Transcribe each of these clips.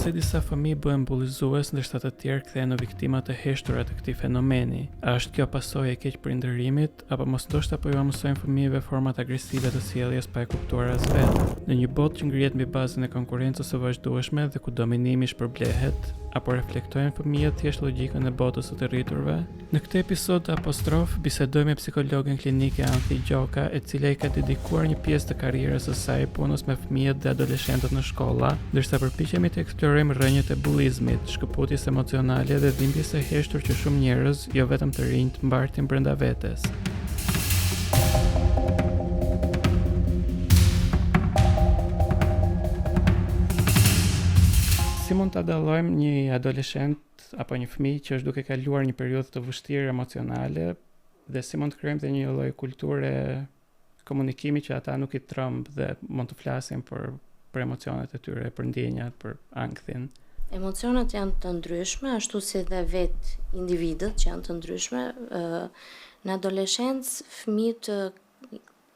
Pse disa fëmijë bëhen bullizues ndërsa të tjerë kthehen në viktima të heshtura të këtij fenomeni? A është kjo pasojë e keqprindërimit apo mos ndoshta po jua mësojmë fëmijëve format agresive të sjelljes pa e kuptuar as vetë? Në një botë që ngrihet mbi bazën e konkurrencës së vazhdueshme dhe ku dominimi shpërblehet, a po reflektojnë fëmijët thjesht logjikën e botës së të rriturve? Në këtë episod të Apostrof bisedoj me psikologen klinike Anthi Gjoka, e cila i ka dedikuar një pjesë të karrierës së saj punës me fëmijët dhe adoleshentët në shkolla, ndërsa përpiqemi të eksplorojmë rrënjët e bullizmit, shkëputjes emocionale dhe dhimbjes së heshtur që shumë njerëz, jo vetëm të rinjtë, mbartin brenda vetes. Si mund ta dallojmë një adoleshent apo një fëmijë që është duke kaluar një periudhë të vështirë emocionale dhe si mund të krijojmë dhe një lloj kulture komunikimi që ata nuk i tremb dhe mund të flasin për për emocionet e tyre, për ndjenjat, për ankthin. Emocionet janë të ndryshme, ashtu si dhe vetë individët që janë të ndryshme. Në adoleshencë fëmijët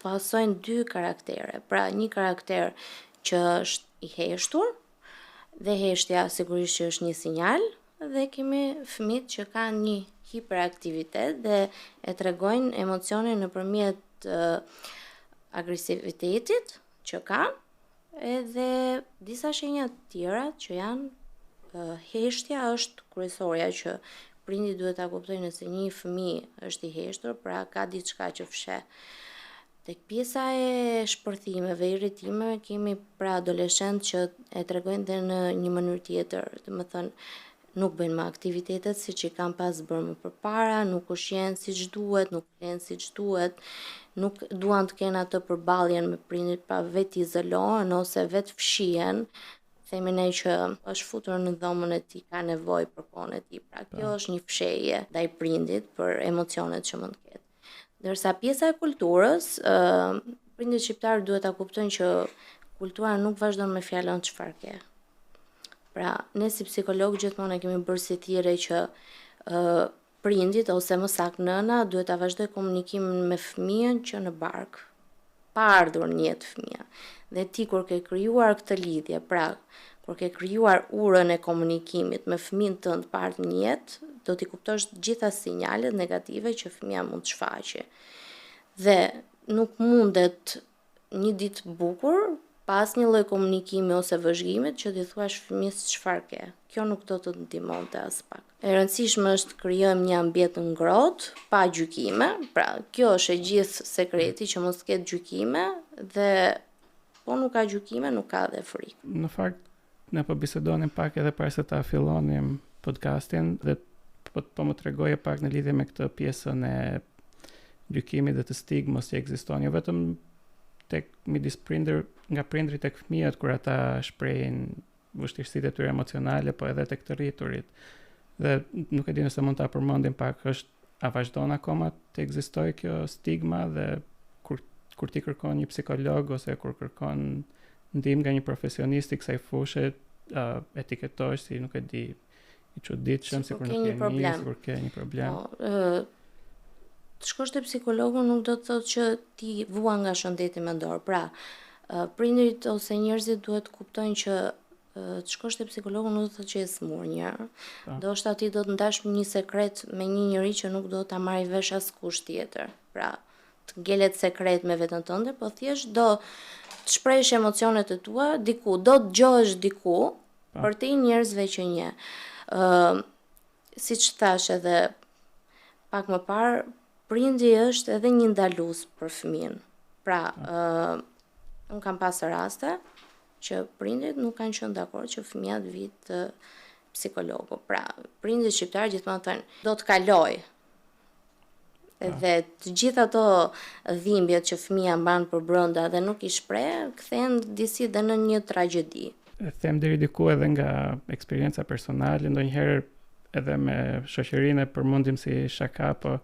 pasojnë dy karaktere. Pra një karakter që është i heshtur dhe heshtja sigurisht që është një sinjal dhe kemi fëmijët që kanë një hiperaktivitet dhe e tregojnë emocionin nëpërmjet agresivitetit që kanë edhe disa shenja të tjera që janë heshtja është kryesorja që prindi duhet ta kuptojë nëse një fëmijë është i heshtur, pra ka diçka që fsheh. Tek pjesa e shpërthimeve, irritimeve, kemi pra adoleshentë që e tregojnë dhe në një mënyrë tjetër, domethënë nuk bëjnë më aktivitetet siç i kanë pas bërë më përpara, nuk ushqehen siç duhet, nuk flenë siç duhet, nuk duan të kenë atë përballjen me prindit, pra vetë izolohen ose vetë fshihen, themi ne që është futur në dhomën e tij, ka nevojë për kohën e tij. Pra kjo po. është një fshehje ndaj prindit për emocionet që mund të ketë. Ndërsa pjesa e kulturës, ë prindit shqiptarë duhet ta kuptojnë që kultura nuk vazhdon me fjalën çfarë ke. Pra, ne si psikologë gjithmonë e kemi bërë si thirrje që ë prindit ose më saktë nëna duhet ta vazhdojë komunikimin me fëmijën që në bark, pa ardhur në jetë fëmija. Dhe ti kur ke krijuar këtë lidhje, pra kur ke krijuar urën e komunikimit me fëmijën tënd pa ardhur në jetë, do t'i kuptosh të gjitha sinjalet negative që fëmija mund të shfaqë. Dhe nuk mundet një ditë të bukur, pa asnjë lloj komunikimi ose vëzhgimit që t'i thuash fëmijës çfarë ke. Kjo nuk do të ndihmonte aspak. E rëndësishme është të krijojmë një ambient të ngrohtë, pa gjykime. Pra, kjo është e gjithë sekreti që mos të ketë gjykime dhe po nuk ka gjykime, nuk ka dhe frikë. Në fakt, ne po bisedonim pak edhe para se ta fillonim podcastin dhe po, po më tregoje pak në lidhje me këtë pjesën e gjykimit dhe të stigmës që ekziston jo vetëm tek midis prindër nga prindërit tek fëmijët kur ata shprehin vështirësitë e tyre emocionale, po edhe tek të rriturit. Dhe nuk e di nëse mund ta përmendim pak, është a vazhdon akoma të ekzistojë kjo stigma dhe kur kur ti kërkon një psikolog ose kur kërkon ndihmë nga një profesionist i kësaj fushe, uh, etiketohesh si nuk e di, i çuditshëm, sikur nuk je mirë, sikur ke një problem. Po, ë të shkosh te psikologu nuk do të thotë që ti vuan nga shëndeti mendor. Pra, prindërit ose njerëzit duhet të kuptojnë që të shkosh te psikologu nuk do të thotë që je sëmurë një herë. Po. Ndoshta ti do të ndash një sekret me një njeri që nuk do ta marrë vesh askush tjetër. Pra, të ngelet sekret me veten tënde, po thjesht do të shprehësh emocionet e tua diku, do të dëgjohesh diku, po. përtej njerëzve që njeh. Ë, siç thashë edhe pak më parë, prindi është edhe një ndalues për fëmijën. Pra, ë, unë kam pasur raste që prindit nuk kanë qenë dakord që fëmija të vijë te psikologu. Pra, prindit shqiptarë gjithmonë thonë, do të kalojë. Dhe të gjitha ato dhimbjet që fëmija mban përbrenda dhe nuk i shpreh, kthehen disi dhe në një tragjedi. E them deri diku edhe nga eksperienca personale, ndonjëherë edhe me shoqërinë e përmendim si shaka, po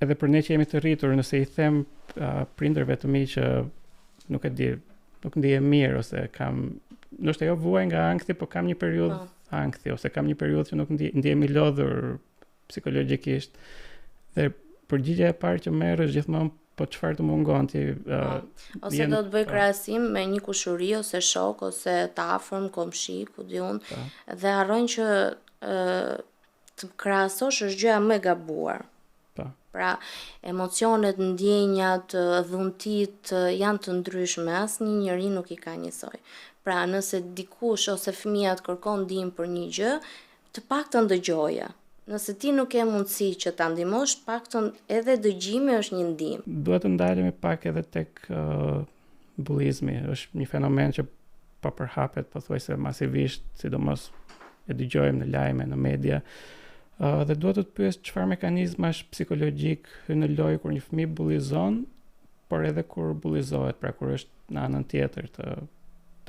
edhe për ne që jemi të rritur, nëse i them uh, prindërve të mi që nuk e di, nuk ndihem mirë ose kam ndoshta jo vuaj nga ankthi, po kam një periudhë po. ankthi ose kam një periudhë që nuk ndihem i lodhur psikologjikisht. Dhe përgjigja e parë që merr është gjithmonë Po çfarë të mungon ti? Uh, ose do të bëj po. krahasim me një kushëri ose shok ose të afërm, komshi, ku di unë, po. dhe harrojnë që uh, të krahasosh është gjëja më e gabuar. Po. Pra, emocionet, ndjenjat, dhuntitë janë të ndryshme, asnjë njeri nuk i ka njësoj. Pra, nëse dikush ose fëmija të kërkon ndihmë për një gjë, të paktën dëgjoje. Nëse ti nuk ke mundësi që ta ndihmosh, të paktën edhe dëgjimi është një ndihmë. Dua të ndalemi pak edhe tek uh, bullizmi. Është një fenomen që po përhapet pothuajse masivisht, sidomos e dëgjojmë në lajme, në media. Uh, dhe dua të të pyes çfarë mekanizmash psikologjik hyn në lojë kur një fëmijë bullizon, por edhe kur bullizohet, pra kur është në anën tjetër të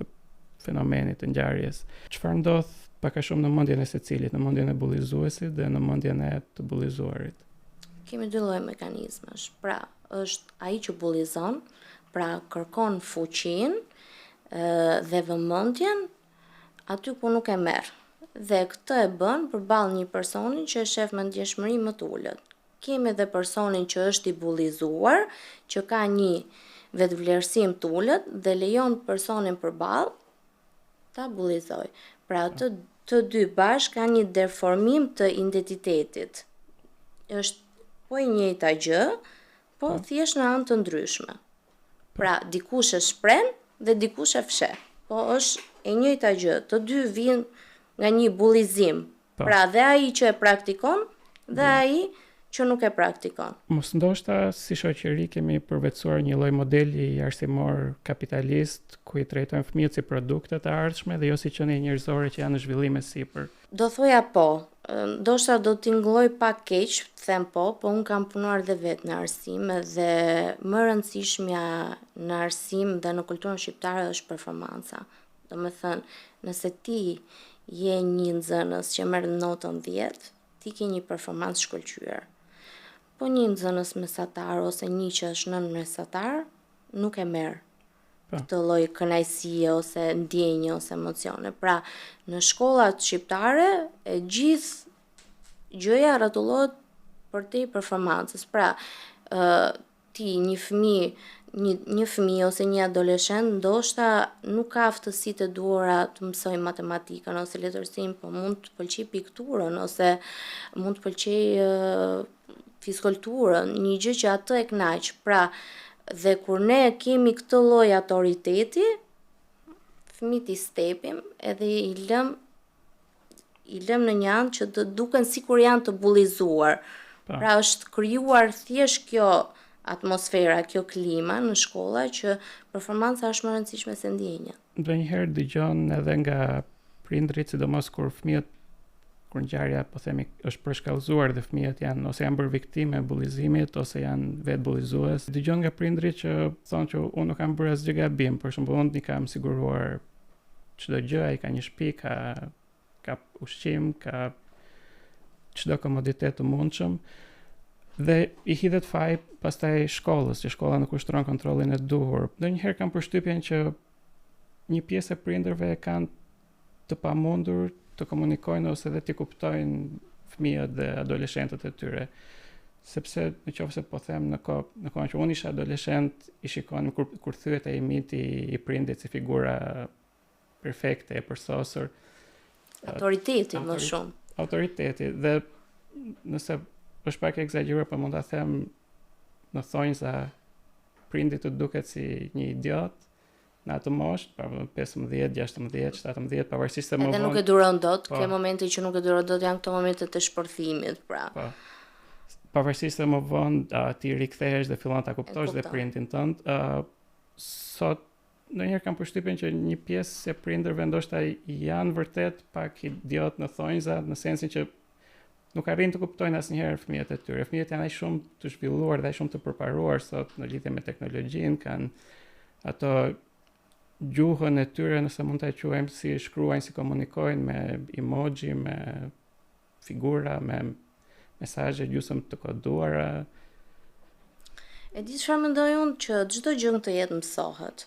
të fenomenit të ngjarjes. Çfarë ndodh pak a shumë në mendjen e secilit, në mendjen e bullizuesit dhe në mendjen e të bullizuarit? Kemi dy lloje mekanizmash. Pra, është ai që bullizon, pra kërkon fuqinë dhe vëmendjen aty ku nuk e merr. Dhe këtë e bën përballë një personi që e shef me ndjeshmëri më të ulët. Kemi dhe personin që është i bullizuar, që ka një vetëvlerësim të ulët dhe lejon personin përballë ta bullizojë. Pra të të dy bashkë kanë një deformim të identitetit. Është po e njëjta gjë, po po. thjesht në anë të ndryshme. Pra dikush e shpreh dhe dikush e fsheh. Po është e njëjta gjë, të dy vijnë nga një bullizim. Po. Pra dhe ai që e praktikon dhe ai që nuk e praktikon. Mos ndoshta si shoqëri kemi përvetësuar një lloj modeli arsimor kapitalist ku i trajtojmë fëmijët si produkte të ardhshme dhe jo si qenie njerëzore që janë në zhvillim e sipër. Do thoja po, ndoshta do tingëlloj pak keq, të them po, po unë kam punuar dhe vetë në arsim dhe më e rëndësishmja në arsim dhe në kulturën shqiptare është performanca. Domethënë, nëse ti je një nxënës që merr notën 10, ti ke një performancë shkëlqyer. Po një nxënës mesatar ose një që është nën mesatar, nuk e merr po. këtë lloj kënaqësie ose ndjenje ose emocione. Pra, në shkollat shqiptare e gjithë gjëja rrotullohet përtej performancës. Pra, ë ti një fëmijë, një një fëmijë ose një adoleshent ndoshta nuk ka aftësitë e duhura të mësojë matematikën ose letërsinë, po mund të pëlqejë pikturën ose mund të pëlqejë fizkulturën, një gjë që atë e kënaq. Pra, dhe kur ne kemi këtë lloj autoriteti, fëmijët i stepim edhe i lëm i lëmë në një anë që të duken sikur janë të bullizuar. Po. Pra është krijuar thjesht kjo atmosfera, kjo klima në shkolla që performanca është më e rëndësishme se ndjenja. Ndonjëherë dëgjon edhe nga prindërit, sidomos kur fëmijët kur ngjarja po themi është përshkallëzuar dhe fëmijët janë ose janë bërë viktimë e bullizimit ose janë vetë bullizues. Dëgjon nga prindërit që thonë që unë nuk kam bërë asgjë gabim, për shembull unë i kam siguruar çdo gjë, ai ka një shtëpi, ka ka ushqim, ka çdo komoditet të mundshëm dhe i hidhet faj pastaj shkollës, që shkolla nuk ushtron kontrollin e duhur. Ndonjëherë kam përshtypjen që një pjesë e prindërve e kanë të pamundur të komunikojnë ose edhe t'i kuptojnë fëmijët dhe adoleshentët e tyre. Sepse në qoftë se po them në kohë, në kohën që unë isha adoleshent, i shikonim kur kur thyhet ai miti i prindit si figura perfekte e përsosur. Autoriteti më shumë. Autoriteti dhe nëse është pak e ekzagjeruar, po mund ta them në thonjza prindi të duket si një idiot, në atë moshë, pra 15, 16, 17, pavarësisht se më vonë. Edhe nuk e duron dot, po, ke momente që nuk e duron dot, janë këto momente të shpërthimit, pra. Po. Pavarësisht se më vonë uh, ti rikthehesh dhe fillon ta kuptosh dhe prindin tënd, uh, sot ndonjëherë kam përshtypjen që një pjesë e prindërve ndoshta janë vërtet pak idiot në thonjza, në sensin që nuk arrijnë të kuptojnë asnjëherë fëmijët e tyre. Fëmijët janë aq shumë të zhvilluar dhe aq shumë të përparuar sot në lidhje me teknologjinë, kanë ato gjuhën e tyre, nëse mund ta quajmë si shkruajnë, si komunikojnë me emoji, me figura, me mesazhe gjysmë të koduara. E di çfarë mendoj unë që çdo gjë në këtë jetë mësohet.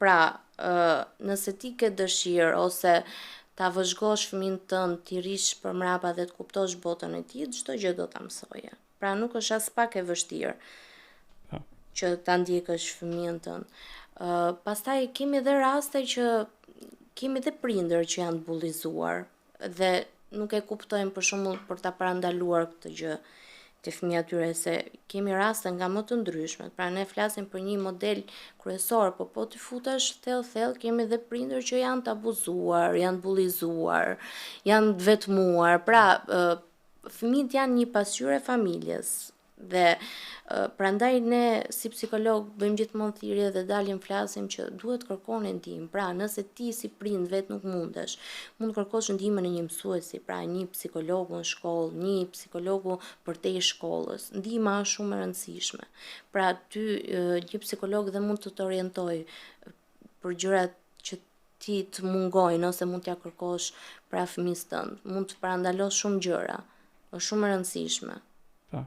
Pra, ë, nëse ti ke dëshirë ose ta vëzhgosh fëmijën tënd, t'i rrish përmrapa dhe të kuptosh botën e tij, çdo gjë do ta mësoje. Pra nuk është aspak e vështirë. Po. Që ta ndjekësh fëmijën tënd. Ë pastaj kemi edhe raste që kemi edhe prindër që janë të bullizuar dhe nuk e kuptojnë për shembull për ta parandaluar këtë gjë te fëmija e tyre se kemi raste nga më të ndryshmet. Pra ne flasim për një model kryesor, po po t'i futesh thellë thellë kemi dhe prindër që janë të abuzuar, janë të bullizuar, janë të vetmuar. Pra, fëmijët janë një pasqyrë e familjes. Dhe prandaj ne si psikolog bëjmë gjithmonë thirrje dhe dalim flasim që duhet të kërkoni ndihmë. Pra, nëse ti si prind vetë nuk mundesh, mund të kërkosh ndihmën e një mësuesi, pra një psikologu në shkollë, një psikologu përtej shkollës. Ndihma është shumë e rëndësishme. Pra, ty një psikolog dhe mund të të orientojë për gjërat që ti të mungojnë ose mund t'ia kërkosh pra fëmijës tënd. Mund të parandalosh shumë gjëra. Është shumë e rëndësishme. Po.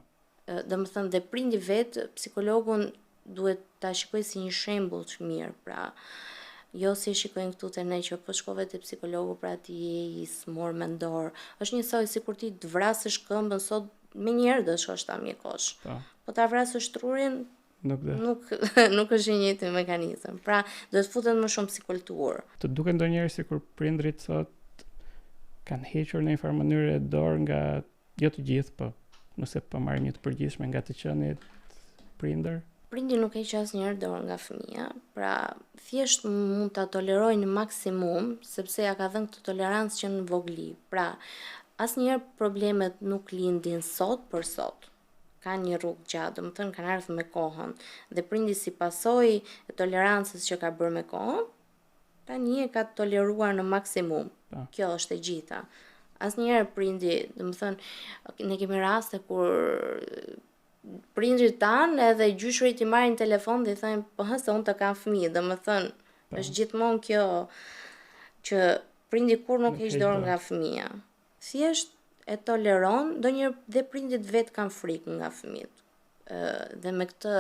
Domethënë dhe prindi vetë psikologun duhet ta shikojë si një shembull të mirë, pra jo si e shikojnë këtu te ne që po shkove te psikologu, pra ti je i sëmurë mendor. Është njësoj sikur ti të vrasësh këmbën sot menjëherë do shkosh ta mjekosh. Po. Po ta vrasësh trurin, Nuk do. Nuk nuk është i njëjti mekanizëm. Pra, duhet të futet më shumë si kulturë. Të duket ndonjëherë sikur prindërit sot kanë hequr në një farë mënyre dorë nga jo të gjithë, po nëse po marrim një të përgjithshme nga të qenit prindër. Prindi nuk heq asnjëherë dorë nga fëmija, pra thjesht mund ta tolerojë në maksimum, sepse ia ka dhënë këtë tolerancë që në vogëli. Pra, asnjëherë problemet nuk lindin sot për sot. Kanë një rrugë gjatë, domethënë kanë ardhur me kohën. Dhe prindi si pasojë e tolerancës që ka bërë me kohën, tani e ka toleruar në maksimum. Po. Kjo është e gjitha. Asnjëherë prindi, domethënë, ne kemi raste kur prindërit tanë edhe gjyshërit i marrin telefon dhe i thonë, po hë se unë të kam fëmijë, domethënë, po. është gjithmonë kjo që prindi kurrë nuk heq dorë nga fëmija. Thjesht e toleron, ndonjëherë dhe prindit vetë kanë frikë nga fëmijët. Dhe me këtë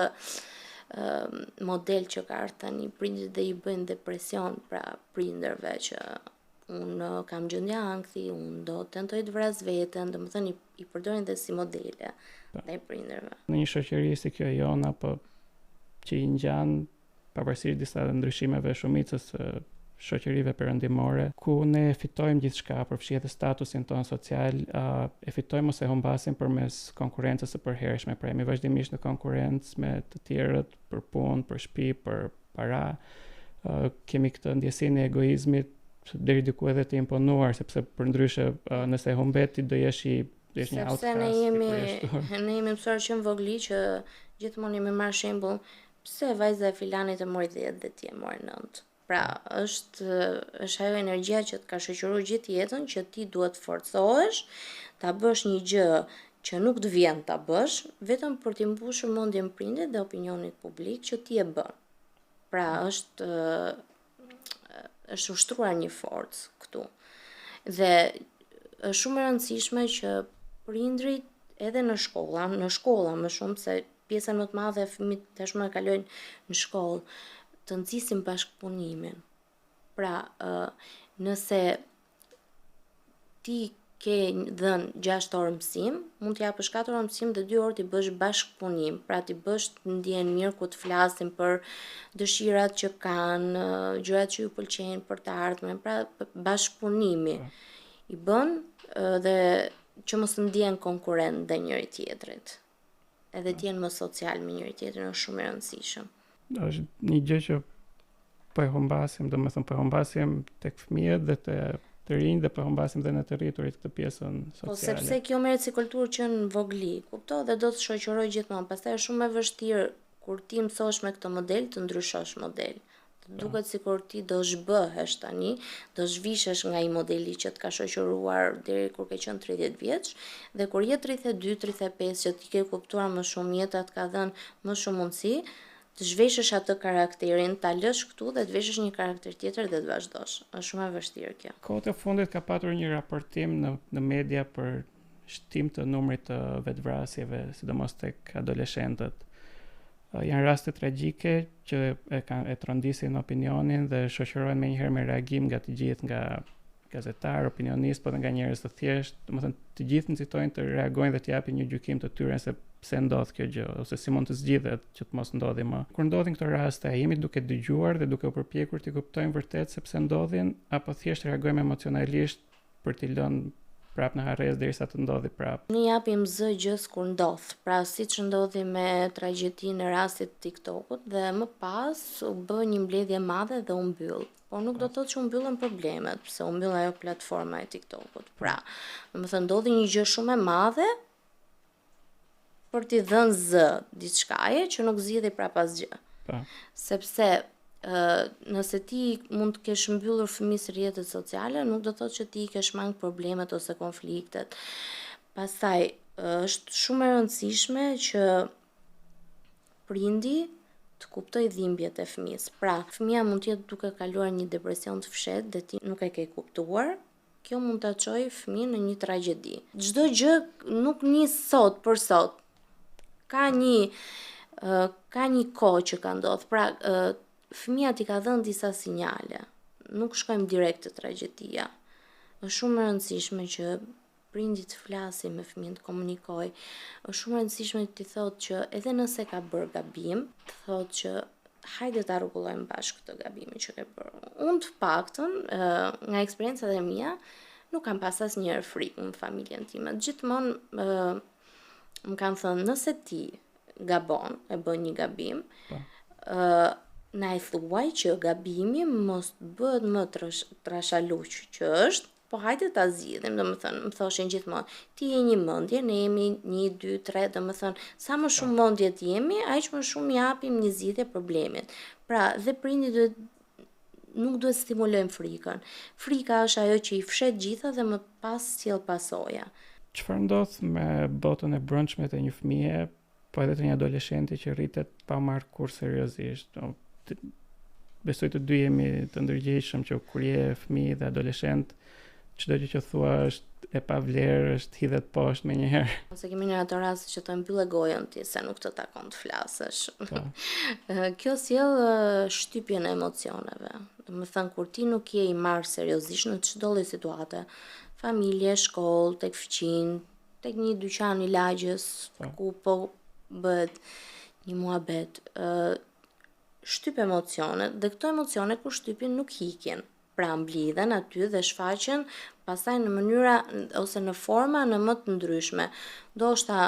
model që ka ardhur tani, prindit dhe i bëjnë dhe presion pra prindërve që unë kam gjendje ankthi, unë do tentoj të vras veten, domethënë i, i përdorin dhe si modele po. ndaj prindërve. Në një shoqëri si kjo e jona, po që i ngjan pavarësisht disa ndryshimeve shumicës së shoqërive perëndimore, ku ne fitojmë gjithçka, përfshi edhe statusin tonë social, uh, e fitojmë ose humbasim përmes konkurrencës së përhershme, pra jemi vazhdimisht në konkurrencë me të tjerët për punë, për shtëpi, për para. Uh, kemi këtë ndjesinë e egoizmit deri diku edhe të imponuar, sepse përndryshe uh, nëse humbet ti do jesh i do jesh një outcast. Sepse ne jemi ne jemi mësuar që në vogëli që gjithmonë jemi marrë shembull Pse vajza e filanit e mori 10 dhe ti e more 9? Pra, është është ajo energjia që të ka shoqëruar gjithë jetën që ti duhet të forcohesh, ta bësh një gjë që nuk të vjen ta bësh, vetëm për t'i mbushur mendjen prindit dhe opinionit publik që ti e bën. Pra, është është ushtruar një forcë këtu. Dhe është shumë e rëndësishme që prindrit edhe në shkolla, në shkolla më shumë se pjesën më të madhe e fëmijët tashmë e kalojnë në shkollë, të nxisin bashkëpunimin. Pra, ë nëse ti ke dhënë 6 orë mësim, mund të japësh 4 orë mësim dhe 2 orë t'i bësh bashkëpunim, pra t'i bësh të ndihen mirë ku të flasin për dëshirat që kanë, gjërat që ju pëlqejnë për të ardhmen, pra bashkëpunimi po. i bën dhe që mos të ndihen konkurrent ndaj njëri tjetrit. Edhe të jenë më social me njëri tjetrin është shumë i rëndësishëm. Është një gjë që po e humbasim, domethënë po e humbasim tek fëmijët dhe te të rinj dhe po e humbasim dhe në të rriturit këtë pjesën po, sociale. Po sepse kjo merret si kulturë që në vogli, kupto dhe do të shoqërojë gjithmonë. Pastaj është shumë e vështirë kur ti mësohesh me këtë model të ndryshosh model. Të po. duket sikur ti do zhbëhesh tani, do zhvishesh nga ai modeli që të ka shoqëruar deri kur ke qenë 30 vjeç dhe kur je 32, 35 që ti ke kuptuar më shumë jeta të ka dhënë më shumë mundësi, të zhveshësh atë karakterin, ta lësh këtu dhe të veshësh një karakter tjetër dhe të vazhdosh. Është shumë e vështirë kjo. Kohët e fundit ka patur një raportim në në media për shtim të numrit të vetëvrasjeve, sidomos tek adoleshentët. Janë raste tragjike që e kanë e trondisin opinionin dhe shoqërohen menjëherë me reagim nga të gjithë, nga gazetarë, opinionistë, po edhe nga njerëz të thjeshtë, domethënë të gjithë nxitojnë të reagojnë dhe të japin një gjykim të tyre se pse ndodh kjo gjë ose si mund të zgjidhet që të mos ndodhi më. Kur ndodhin këto raste, a jemi duke dëgjuar dhe duke u përpjekur të kuptojmë vërtet se pse ndodhin apo thjesht reagojmë emocionalisht për t'i lënë prapë në harresë derisa të ndodhi prapë. Ne japim zë gjësë kur ndodh, pra siç ndodhi me tragjedinë e rastit të TikTokut dhe më pas u bë një mbledhje e madhe dhe u mbyll. Por nuk do të thotë që u mbyllën problemet, pse u mbyll ajo platforma e TikTokut. Pra, domethënë ndodhi një gjë shumë e madhe për t'i dhënë zë diçkaje që nuk zgjidhi prapë asgjë. Po. Sepse ë nëse ti mund të kesh mbyllur fëmijës rrjetet sociale, nuk do të thotë që ti i ke shmang problemet ose konfliktet. Pastaj është shumë e rëndësishme që prindi të kuptojë dhimbjet e fëmijës. Pra, fëmija mund të jetë duke kaluar një depresion të fshehtë dhe ti nuk e ke kuptuar, kjo mund ta çojë fëmijën në një tragjedi. Çdo gjë nuk nis sot për sot. Ka një ka një kohë që ka ndodhur. Pra, fëmija t'i ka dhënë disa sinjale. Nuk shkojmë direkt te tragjedia. Është shumë e rëndësishme që prindi të flasi me fëmijën, të komunikojë. Është shumë e rëndësishme t'i thotë që edhe nëse ka bërë gabim, të thotë që hajde ta rregullojmë bashkë këtë gabimin që ke bërë. Unë të paktën, nga eksperiencat e mia, nuk kam pas asnjëherë frikë në familjen time. Gjithmonë më kanë thënë, nëse ti gabon, e bën një gabim, po. ë na e thuaj që gabimi mos të bëhet më trash, trashaluq që është, Po hajde ta zgjidhim, domethënë, më thoshin gjithmonë, ti je një mendje, ne jemi 1 2 3, domethënë, sa më shumë mendje të jemi, aq më shumë japim një zgjidhje problemit. Pra, dhe prindi duhet nuk duhet stimulojmë frikën. Frika është ajo që i fsheh të gjitha dhe më pas sjell pasoja. Çfarë ndodh me botën e brendshme të një fëmije po edhe të një adoleshenti që rritet pa marrë kurrë seriozisht. Do, të, besoj të dy jemi të ndërgjegjshëm që kur je fëmijë dhe adoleshent, çdo gjë që thua është e pavlerë, është hidhet poshtë menjëherë. Ose kemi në ato raste që thonë mbylle gojën ti se nuk të takon të flasësh. Po. Kjo sjell shtypjen e emocioneve. Domethënë kur ti nuk je i marrë seriozisht në çdo lloj situate, familje, shkollë, tek fqinj, tek një dyqan i lagjes po. ku po bëhet një muhabet, ë shtyp emocionet dhe këto emocione kur shtypin nuk ikin. Pra mblidhen aty dhe shfaqen pastaj në mënyra ose në forma në më të ndryshme. Ndoshta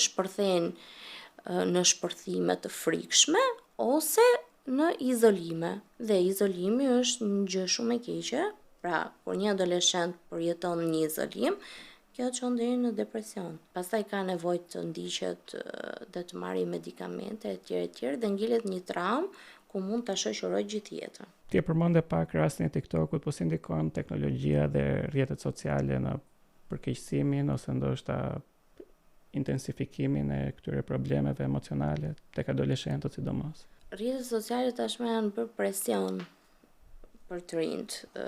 shpërthejnë në shpërthime të frikshme ose në izolime. Dhe izolimi është një gjë shumë e keqe, pra kur një adoleshent përjeton një izolim, Kjo çon deri në depresion. Pastaj ka nevojë të ndiqet dhe të marrë medikamente etj etj dhe ngelet një traumë ku mund ta shoqërojë gjithë jetën. Ti e përmende pak rastin e TikTokut, po si ndikon teknologjia dhe rrjetet sociale në përkeqësimin ose ndoshta intensifikimin e këtyre problemeve emocionale tek adoleshentët sidomos? Rrjetet sociale tashmë janë bërë presion për të rinjtë.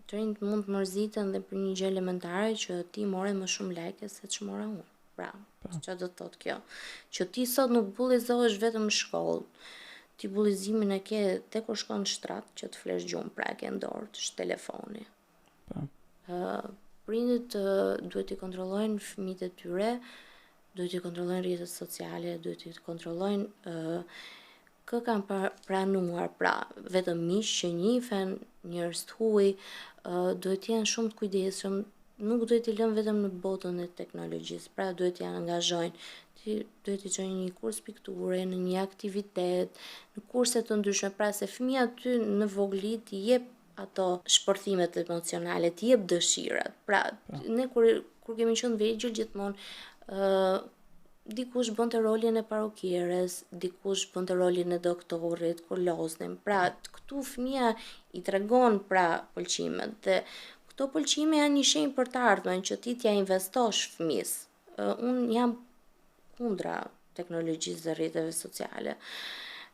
Të rinjtë mund të mërziten dhe për një gjë elementare që ti more më shumë like se ç'mora unë. Pra, po. çfarë do të thotë kjo? Që ti sot nuk bullizohesh vetëm në shkollë. Ti bullizimin e ke te kur shkon në shtrat që të flesh gjumë, pra e ke në dorë, është telefoni. Po. Ë prindët duhet t'i kontrollojnë fëmijët e tyre, duhet t'i kontrollojnë rrjetet sociale, duhet t'i kontrollojnë ë kë kanë pranuar, pra vetëm miq që njihen, njerëz të huaj, duhet të jenë shumë të kujdesshëm, nuk duhet t'i lënë vetëm në botën e teknologjisë, pra duhet t'i angazhojnë, ti duhet t'i çojnë në një kurs pikture, në një aktivitet, në kurse të ndryshme, pra se fëmija ty në vogëli t'i jep ato shpërthimet emocionale, t'i jep dëshirat. Pra, po. ne kur kur kemi qenë të vegjël gjithmonë ë uh, dikush bënte rolin e parukieres, dikush bënte rolin e doktorit kur loznim. Pra, këtu fëmija i tregon pra pëlqimet dhe këto pëlqime janë një shenjë për të ardhmen që ti t'ia investosh fëmijës. Uh, unë jam kundra teknologjisë dhe rrjeteve sociale,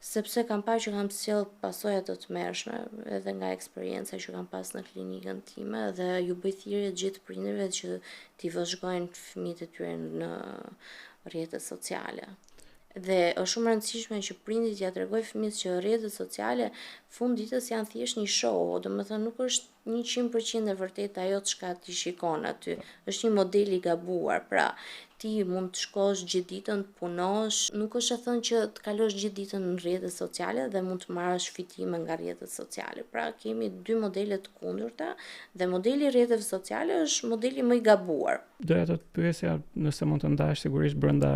sepse kam parë që kanë sjellë pasoja të tmerrshme edhe nga eksperienca që kam pas në klinikën time dhe ju bëj thirrje të gjithë prindërve që t'i vëzhgojnë fëmijët e tyre në rrjetet sociale. Dhe është shumë e rëndësishme që prindi t'ia tregojë fëmijës që rrjetet sociale fund ditës janë thjesht një show, domethënë nuk është 100% e vërtetë ajo çka ti shikon aty. Është një model i gabuar. Pra, ti mund të shkosh gjithë ditën të punosh, nuk është e thënë që të kalosh gjithë ditën në rrjetet sociale dhe mund të marrësh fitime nga rrjetet sociale. Pra, kemi dy modele të kundërta dhe modeli i rrjeteve sociale është modeli më i gabuar. Doja të të pyesja nëse mund të ndash sigurisht brenda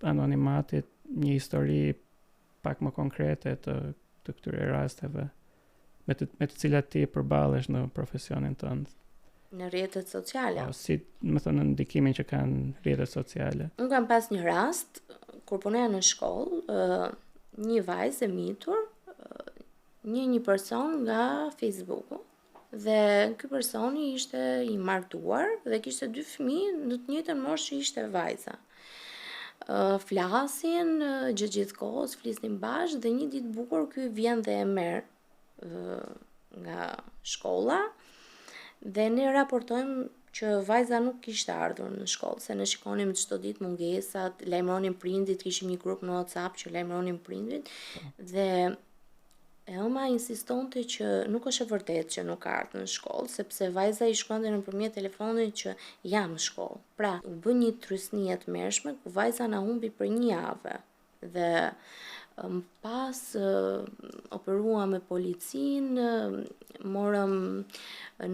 anonimatit një histori pak më konkrete të të këtyre rasteve me të me të cilat ti përballesh në profesionin tënd. Në rrjetet sociale. Po, si, domethënë në ndikimin që kanë rrjetet sociale. Unë kam pas një rast kur punoja në shkollë, ë një vajzë e mitur, një një person nga Facebooku dhe ky personi ishte i martuar dhe kishte dy fëmijë në të njëjtën moshë që ishte vajza. Ë flasin gjatë gjithë kohës, flisnin bashkë dhe një ditë bukur ky vjen dhe e merr nga shkolla dhe ne raportojmë që vajza nuk kishte ardhur në shkollë, se ne shikonim çdo ditë mungesat, lajmëronim prindit, kishim një grup në WhatsApp që lajmëronim prindit dhe e ëma insistonte që nuk është e vërtetë që nuk ka ardhur në shkollë, sepse vajza i shkruante nëpërmjet telefonit që jam në shkollë. Pra, u bë një trysni e tmerrshme ku vajza na humbi për një javë dhe më pas operuam me policinë, morëm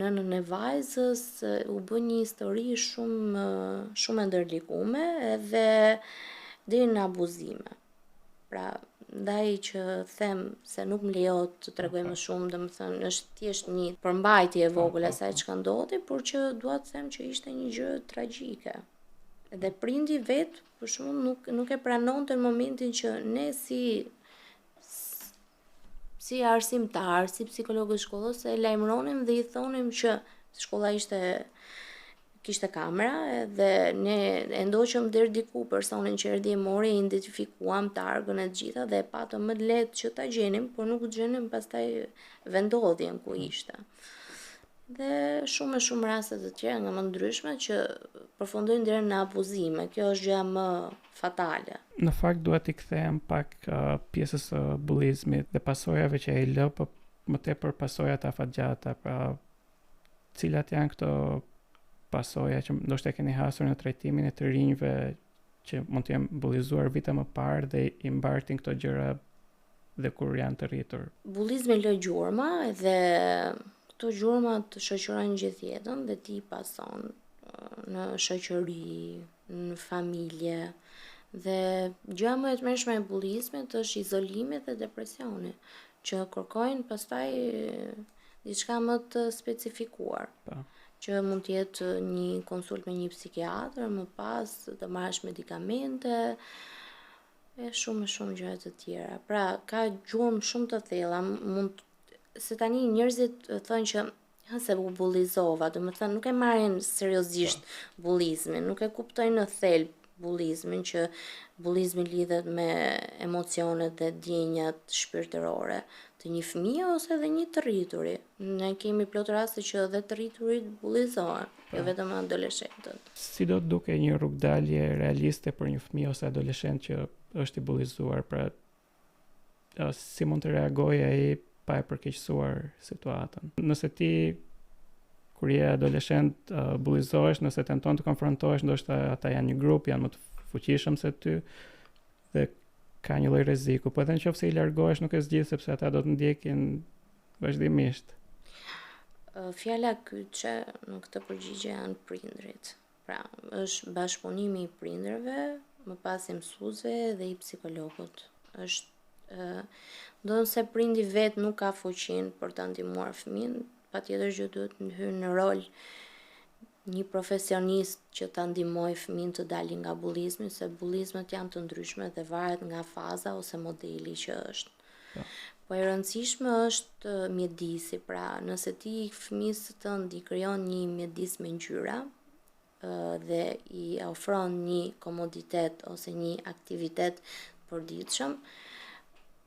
nënën e vajzës, u bë një histori shumë shumë e ndërlikume edhe deri në abuzime. Pra, ndaj që them se nuk më lejohet të tregoj më shumë, domethënë është thjesht një përmbajtje e vogël asaj çka ndodhi, por që dua të them që ishte një gjë tragjike. Dhe prindi vetë, për shembull, nuk nuk e pranonte në momentin që ne si si arsimtar, si psikologë të shkollës, e lajmëronim dhe i thonim që shkolla ishte kishte kamera dhe ne e ndoqëm deri diku personin që erdhi e mori, e identifikuam targën e të gjitha dhe e patëm më lehtë që ta gjenim, por nuk gjenim pastaj vendndodhjen ku ishte. Dhe shumë e shumë raste të tjera nga më ndryshme që përfundojnë deri në abuzime. Kjo është gjëja më fatale. Në fakt dua t'i kthehem pak uh, pjesës së bullizmit dhe pasojave që ai lë, po më tepër pasojat afatgjata, pra cilat janë këto pasoja që ndoshta keni hasur në trajtimin e të rinjve që mund të jenë bullizuar vite më parë dhe i mbartin këto gjëra dhe kur janë të rritur. Bullizmi lë gjurma dhe këto gjurma të shoqërojnë gjithë jetën dhe ti i pason në shoqëri, në familje. Dhe gjëja më e tmerrshme e bullizmit është izolimi dhe depresioni, që kërkojnë pastaj diçka më të specifikuar. Po. Që mund të jetë një konsult me një psikiatër, më pas të marrësh medikamente, e shumë e shumë gjëra të tjera. Pra, ka gjurmë shumë të thella, mund se tani njerëzit thonë që ha se u bullizova, domethënë nuk e marrin seriozisht po. bullizmin, nuk e kuptojnë në thelb bullizmin që bullizmi lidhet me emocionet dhe ndjenjat shpirtërore të një fëmije ose edhe një të rrituri. Ne kemi plot raste që edhe të rriturit bullizohen, jo po. vetëm adoleshentët. Si do të dukej një rrugëdalje realiste për një fëmijë ose adoleshent që është i bullizuar, pra si mund të reagojë ai pa e përkeqësuar situatën. Nëse ti kur je adoleshent uh, bullizohesh, nëse tenton të konfrontohesh, ndoshta ata janë një grup, janë më të fuqishëm se ty dhe ka një lloj rreziku, po edhe në qoftë se i largohesh nuk e zgjidh sepse ata do të ndjekin vazhdimisht. Fjala kyçe në këtë përgjigje janë prindërit. Pra, është bashkëpunimi i prindërve, më pas i mësuesve dhe i psikologut. Është ndonëse prindi vetë nuk ka fuqinë për ta ndihmuar fëmijën, patjetër që duhet të hyjë në rol një profesionist që ta ndihmojë fëmijën të dalë nga bullizmi, se bullizmet janë të ndryshme dhe varet nga faza ose modeli që është. Po. Po e rëndësishme është mjedisi, pra nëse ti fëmijës tënd i krijon një mjedis me ngjyra dhe i ofron një komoditet ose një aktivitet të përditshëm.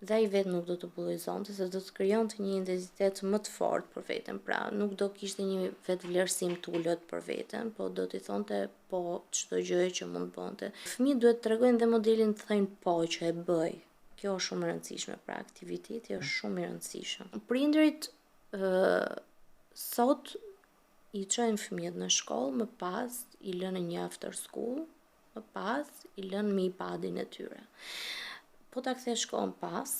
Dhe ai vetë nuk do të bullizonte, se do të krijonte një identitet më të fortë për veten, pra nuk do kishte një vetëvlerësim të ulët për veten, po do t'i thonte po çdo gjëje që mund të bënte. Fëmijët duhet të tregojnë dhe modelin të thonë po që e bëj. Kjo është shumë e rëndësishme, pra aktiviteti është shumë i rëndësishëm. Prindërit ë sot i çojnë fëmijët në shkollë, më pas i lënë në një after school, më pas i lënë me iPadin e tyre. Po ta kthesh kohën pas,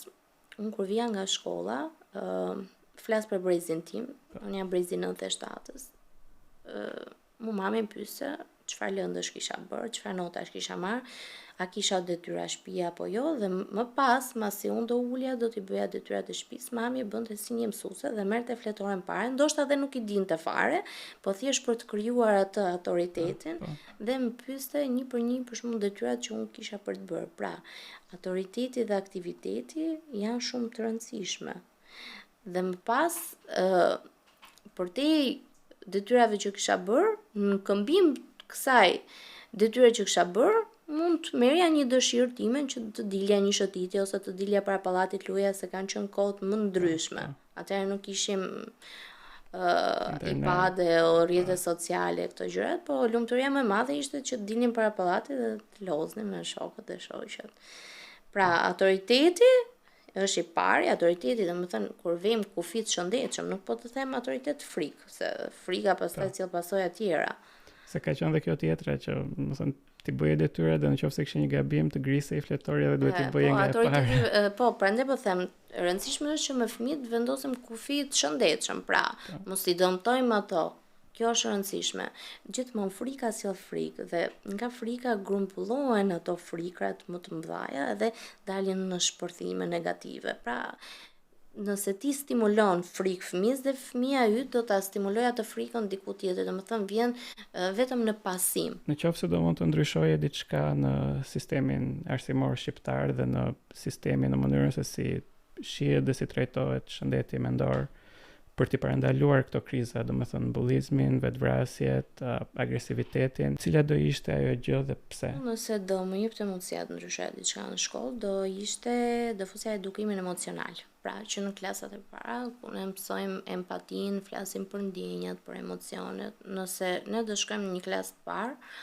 unë kur vija nga shkolla, uh, flas për brezin tim, po. unë jam brezi 97-ës. Uh, mu mami më pyeste çfarë lëndësh kisha bërë, çfarë notash kisha marrë, a kisha detyra shtëpie apo jo dhe më pas, masi unë do ulja, do t'i bëja detyrat e shtëpisë, mami e bënte si një mësuese dhe merrte fletoren parë, ndoshta dhe nuk i dinte fare, po thjesht për të krijuar atë autoritetin, po, po. Dhe më pyeste një për një për shembull detyrat që unë kisha për të bërë. Pra, autoriteti dhe aktiviteti janë shumë të rëndësishme. Dhe më pas, ë përtej detyrave që kisha bërë, në këmbim kësaj detyre që kisha bërë, mund të merrja një dëshirë timen që të dilja një shëtitje ose të dilja para pallatit luja se kanë qenë kohët më ndryshme. Po, po. Atëherë nuk kishim uh, iPad-e o rrjete sociale këto gjërat, po lumturia më e madhe ishte që të dilnim para pallatit dhe të loznim me shokët dhe shoqet. Pra, autoriteti është i pari, autoriteti, domethënë, kur vejmë kufi të shëndetshëm, nuk po të them autoritet frikë, se frika pastaj po. sjell pasoja tjera. Se ka qenë dhe kjo tjetra që, domethënë, Ti bëje detyrat dhe në qoftë se kishe një gabim të grisej fletorja dhe duhet t'i bëje po, nga e para. Po, prandaj po them, e rëndësishme është që me fëmijët të vendosim kufi të shëndetshëm, pra, po. mos t'i dëmtojmë ato. Kjo është e rëndësishme. Gjithmonë frika sjell frikë dhe nga frika grumbullohen ato frikrat më të mëdha dhe dalin në shpërthime negative. Pra, nëse ti stimulon frikë fëmijës dhe fëmija yt do ta stimulojë atë frikën diku tjetër, domethënë vjen vetëm në pasim. Në qoftë se do mund të ndryshoje diçka në sistemin arsimor shqiptar dhe në sistemin në mënyrën se si shihet dhe si trajtohet shëndeti mendor për t'i parandaluar këto kriza, domethënë bullizmin, vetëvrasjet, agresivitetin, cila do ishte ajo gjë dhe pse? Nëse do më jepte mundësia të ndryshoja diçka në shkollë, do ishte do fusja edukimin emocional. Pra, që në klasat e para, ku ne mësojmë empatinë, flasim për ndjenjat, për emocionet. Nëse ne do shkojmë në një klasë të parë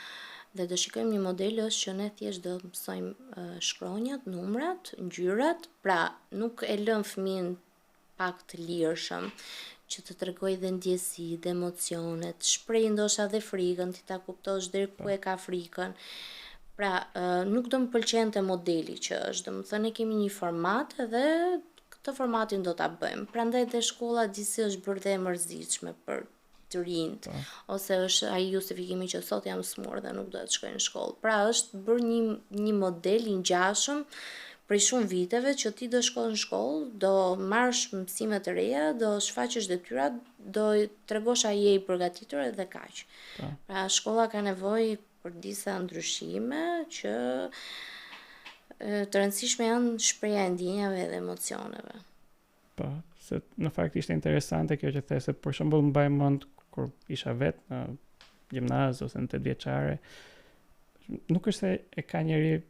dhe do shikojmë një model është që ne thjesht do mësojmë shkronjat, numrat, ngjyrat, pra nuk e lëmë fëmijën pak të lirshëm, që të tregojë dhe ndjesi, dhe emocionet, të shprehë ndoshta dhe frikën, ti ta kuptosh deri ku po. e ka frikën. Pra, nuk do më pëlqente modeli që është, domethënë ne kemi një format edhe këtë formatin do ta bëjmë. Prandaj dhe shkolla disi është bërë dhe e mërzitshme për të rinjtë, po. ose është ai justifikimi që sot jam sëmurë dhe nuk do të shkoj në shkollë. Pra është bërë një një model i ngjashëm prej shumë viteve që ti do shkosh në shkollë, do marrësh mësime të reja, do shfaqësh detyrat, do tregosh a je i përgatitur edhe kaq. Po. Pra shkolla ka nevojë për disa ndryshime që të rëndësishme janë shprehja e ndjenjave dhe emocioneve. Po, se në fakt ishte interesante kjo që the se për shembull mbaj mend kur isha vet në gjimnaz ose në tetëvjeçare, nuk është se e ka njeri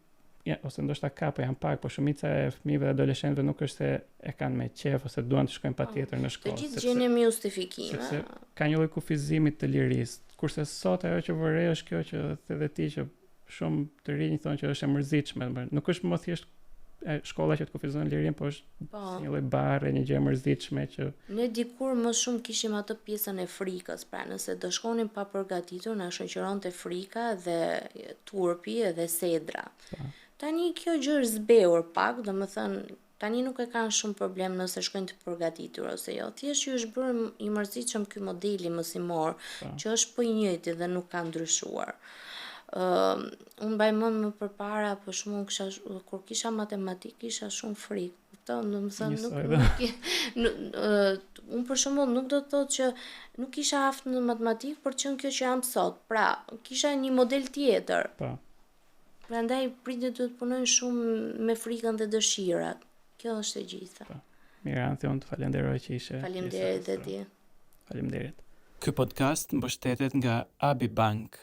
ja, ose ndoshta ka, po janë pak, po shumica e fëmijëve dhe adoleshentëve nuk është se e kanë me qejf ose duan të shkojnë po, patjetër në shkollë. Të gjithë gjenim justifikime. Sepse ka një lloj kufizimi të lirisë. Kurse sot ajo që vë re është kjo që the dhe ti që shumë të rinj thonë që është e mërzitshme, nuk është më thjesht e shkolla që të kufizon lirinë, po është po. si një lloj barre, një gjë e mërzitshme që ne dikur më shumë kishim atë pjesën e frikës, pra nëse do shkonim pa përgatitur, na shoqëronte frika dhe turpi edhe sedra. Po. Tani kjo gjë është zbehur pak, domethënë Tani nuk e kanë shumë problem nëse shkojnë të përgatitur ose jo. Thjesht ju është bërë i mërzitshëm ky modeli mësimor, po. që është po i njëjti dhe nuk ka ndryshuar. Ë, uh, unë mbaj mend më përpara, për shembull, kisha kur kisha matematikë, kisha shumë frikë. Kupton, domethënë nuk nuk, nuk uh, unë për shembull nuk do të thotë që nuk isha aftë në matematikë për të qenë kjo që jam sot. Pra, kisha një model tjetër. Po. Prandaj prindërit duhet të punojnë shumë me frikën dhe dëshirat. Kjo është e gjitha. Po. Mirë, Anthi, unë të falenderoj që ishe. Faleminderit dhe ti. Faleminderit. Ky podcast mbështetet nga Abi Bank.